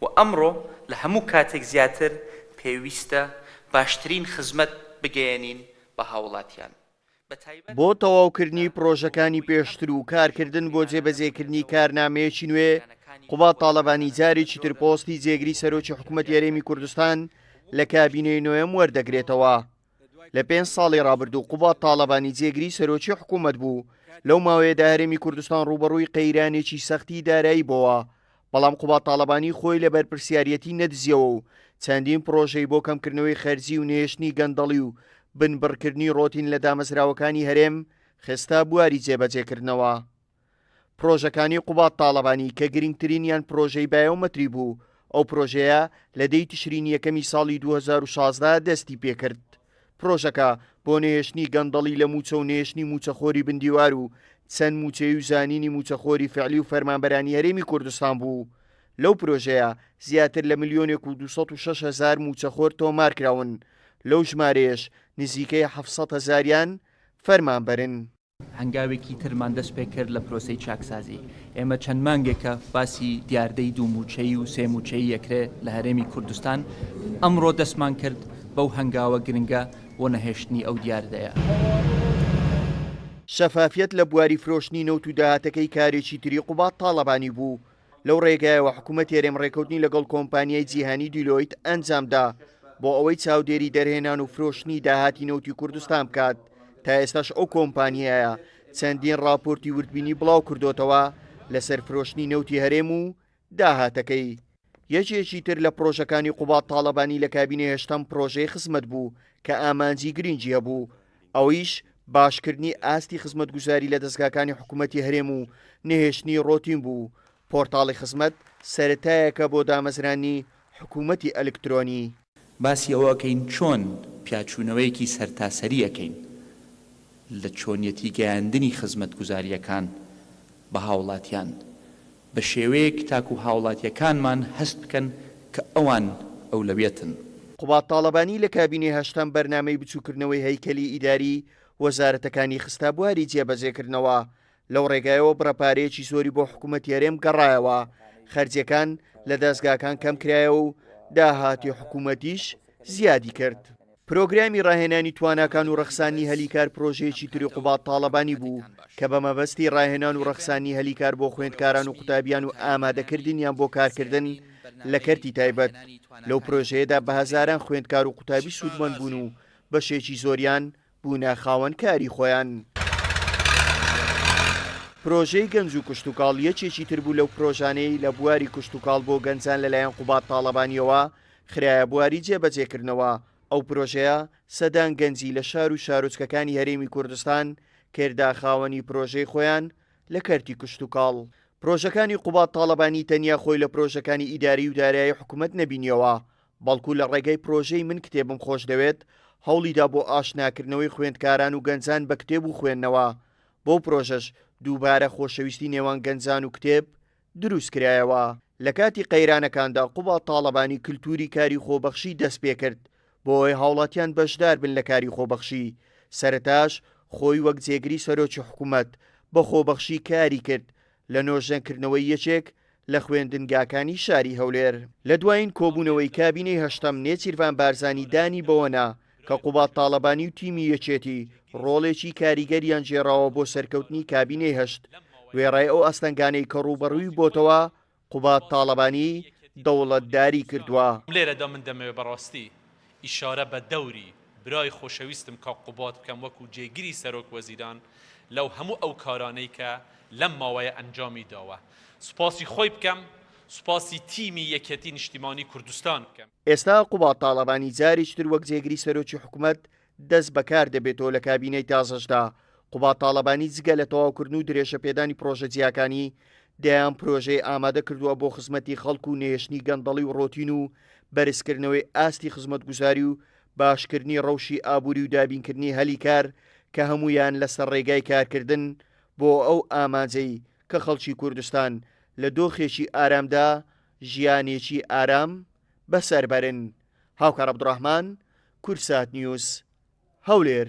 و ئەمڕۆ لە هەموو کاتێک زیاتر پێویستە باشترین خزمەت بگەیەنین بە هاوڵاتیان. بۆ تەواوکردنی پڕۆژەکانی پێشتر و کارکردن بۆ جێبەجێکردنی کارنامەیەکی نوێ، قوباد تاڵەبانی جارێکی تر پۆستی جێگری سەرۆکی حکومەتی هەرێمی کوردستان لە کابینەی نۆیەم وەردەگرێتەوە. لە پێنج ساڵی ڕابردوو قوباد تاڵەبانی جێگری سەرۆکی حکومەت بوو، لەو ماوەیەدا هەرێمی کوردستان ڕووبەڕووی قەیرانێکی سەختی دارایی بۆوە، بەڵام قوباد تاڵەبانی خۆی لە بەرپرسیاریەتی نەدزیەوە و چەندین پڕۆژەی بۆ کەمکردنەوەی خەرجی و نەهێشتنی گەندەڵی و بنبڕکردنی ڕۆتین لە دامەزراوەکانی هەرێم خستە بواری جێبەجێکردنەوە. پڕۆژەکانی قوباد تاڵەبانی کە گرنگترینیان پڕۆژەی بایۆمەتری بوو، ئەو پرۆژەیە لە دەی تشرینی یەکەمی ساڵی 2016 دەستی پێکرد. پرۆژەکە بۆ نەهێشتنی گەندەڵی لە مووچە و نەهێشتنی مووچەخۆری بندیوار و چەند مووچەیی و زانینی مووچەخۆری فعلی و فەرمانبەرانی هەرێمی کوردستان بوو. لەو پرۆژەیە زیاتر لە ملیۆنێک و 206 هەزار مووچەخۆر تۆمارکراون، لەو ژمارەیەش نزیکەی 700 هەزاریان فەرمانبەرن. هەنگاوێکی ترمان دەست پێ کرد لە پرۆسەی چاکسازی. ئێمە چەند مانگێکە باسی دیاردەی دوو مووچەیی و سێ مووچەیی ئەکرێ لە هەرێمی کوردستان، ئەمڕۆ دەستمان کرد بەو هەنگاوە گرنگە بۆ نەهێشتنی ئەو دیاردەیە. شەفافیەت لە بواری فرۆشتنی نەوت و داهاتەکەی کارێکی تری قوباد تاڵەبانی بوو، لەو ڕێگایەوە حکومەتی هەرێم ڕێکەوتنی لەگەڵ کۆمپانیای جیهانی دیلۆیت ئەنجامدا بۆ ئەوەی چاودێری دەرهێنان و فرۆشتنی داهاتی نەوتی کوردستان بکات، تا ئێستاش ئەو کۆمپانیایە چەندین ڕاپۆرتی وردبینی بڵاو کردۆتەوە لەسەر فرۆشتنی نەوتی هەرێم و داهاتەکەی. یەکێکی تر لە پڕۆژەکانی قوباد تاڵەبانی لە کابینەی هەشتەم پڕۆژەی خزمەت بوو کە ئامانجی گرنگی هەبوو ئەویش باشکردنی ئاستی خزمەتگوزاری لە دەزگاکانی حکومەتی هەرێم و نەهێشتنی ڕۆتین بوو، پۆرتاڵی خزمەت سەرەتایەکە بۆ دامەزرانی حکومەتی ئەلکترۆنی. باسی ئەوە ئەکەین چۆن پیاچوونەوەیەکی سەرتاسەری ئەکەین لە چۆنیەتی گەیاندنی خزمەتگوزارییەکان بە هاوڵاتیان بە شێوەیەک تاکو هاوڵاتیەکانمان هەست بکەن کە ئەوان ئەولەویەتن. قوباد تاڵەبانی لە کابینەی هەشتەم بەرنامەی بچووکردنەوەی هەیکەلی ئیداری وەزارەتەکانی خستە بواری جێبەجێکردنەوە، لەو ڕێگایەوە بڕە پارەیەکی زۆری بۆ حکوومەتی هەرێم گەڕایەوە، خەرجیەکان لە دەزگاکان کەمکرایەوە و داهاتی حکوومەتیش زیادی کرد. پرۆگرامی ڕاهێنانی تواناکان و ڕەخساندنی هەلی کار پرۆژەیەکی تری قوباد تاڵەبانی بوو کە بە مەبەستی ڕاهێنان و ڕەخساندنی هەلی کار بۆ خوێندکاران و قوتابیان و ئامادەکردنیان بۆ کارکردن لە کەرتی تایبەت. لەو پرۆژەیەدا بە هەزاران خوێندکار و قوتابی سوودمەند بوون و بەشێکی زۆریان بوونە خاوەن کاری خۆیان. پرۆژەی گەنج و کشتوکاڵ یەکێکی تر بوو لەو پرۆژانەی لە بواری کشتوکاڵ بۆ گەنجان لەلایەن قوباد تاڵەبانییەوە خرایە بواری جێبەجێکردنەوە، ئەو پرۆژەیە سەدان گەنجی لە شار و شارۆچکەکانی هەرێمی کوردستان کردە خاوەنی پرۆژەی خۆیان لە کەرتی کشتوکاڵ. پرۆژەکانی قوباد تاڵەبانی تەنیا خۆی لە پرۆژەکانی ئیداری و دارایی حکومەت نەبینیەوە، بەڵکو لە ڕێگەی پرۆژەی من کتێبم خۆشدەوێت هەوڵیدا بۆ ئاشناکردنەوەی خوێندکاران و گەنجان بە کتێب و خوێندنەوە، بەو پرۆژەش دووبارە خۆشەویستی نێوان گەنجان و کتێب دروستکرایەوە. لە کاتی قەیرانەکاندا قوباد تاڵەبانی کلتوری کاری خۆبەخشی دەستپێکرد بۆ ئەوەی هاوڵاتیان بەشداربن لە کاری خۆبەخشی، سەرەتاش خۆی وەک جێگری سەرۆکی حکومەت بە خۆبەخشی کاری کرد لە نۆژەنکردنەوەی یەکێک لە خوێندنگاکانی شاری هەولێر. لە دوایین کۆبوونەوەی کابینەی هەشتەم نێچیرڤان بارزانی دانی بەوە نا کە قوباد تاڵەبانی و تیمی یەکێتی ڕۆڵێکی کاریگەریان گێڕاوە بۆ سەرکەوتنی کابینەی هەشت، وێڕای ئەو ئاستەنگانەی کە ڕووبەڕووی بۆتەوە، قوباد تاڵەبانی دەوڵەتداری کردووە. لێرەدا من دەمەوێت بەڕاستی ئیشارە بە دەوری برای خۆشەویستم کاک قوباد بکەم وەکو جێگری سەرۆک وەزیران لەو هەموو ئەو کارانەی کە لەم ماوەیە ئەنجامی داوە سوپاسی خۆی بکەم سوپاسی تیمی یەکێتی نیشتیمانی کوردستان بکەم. ئێستا قوباد تاڵەبانی جارێکی تر وەک جێگری سەرۆکی حکومەت دەست بەکار دەبێتەوە لە کابینەی تازەشدا قوباد تاڵەبانی جگە لە تەواوکردن و درێژەپێدانی پرۆژە جیاکانی، دەیان پرۆژەی ئامادە کردووە بۆ خزمەتی خەڵک و نەهێشتنی گەندەڵی و ڕۆتین و بەرزکردنەوەی ئاستی خزمەتگوزاری و باشکردنی ڕەوشی ئابووری و دابینکردنی هەلی کار کە هەموویان لەسەر ڕێگای کارکردن بۆ ئەو ئامانجەی کە خەڵکی کوردستان لە دۆخێکی ئارامدا ژیانێکی ئارام بەسەر بەرن. هاوکار عەبدوڕەحمان، کوردسات نیوز، هەولێر.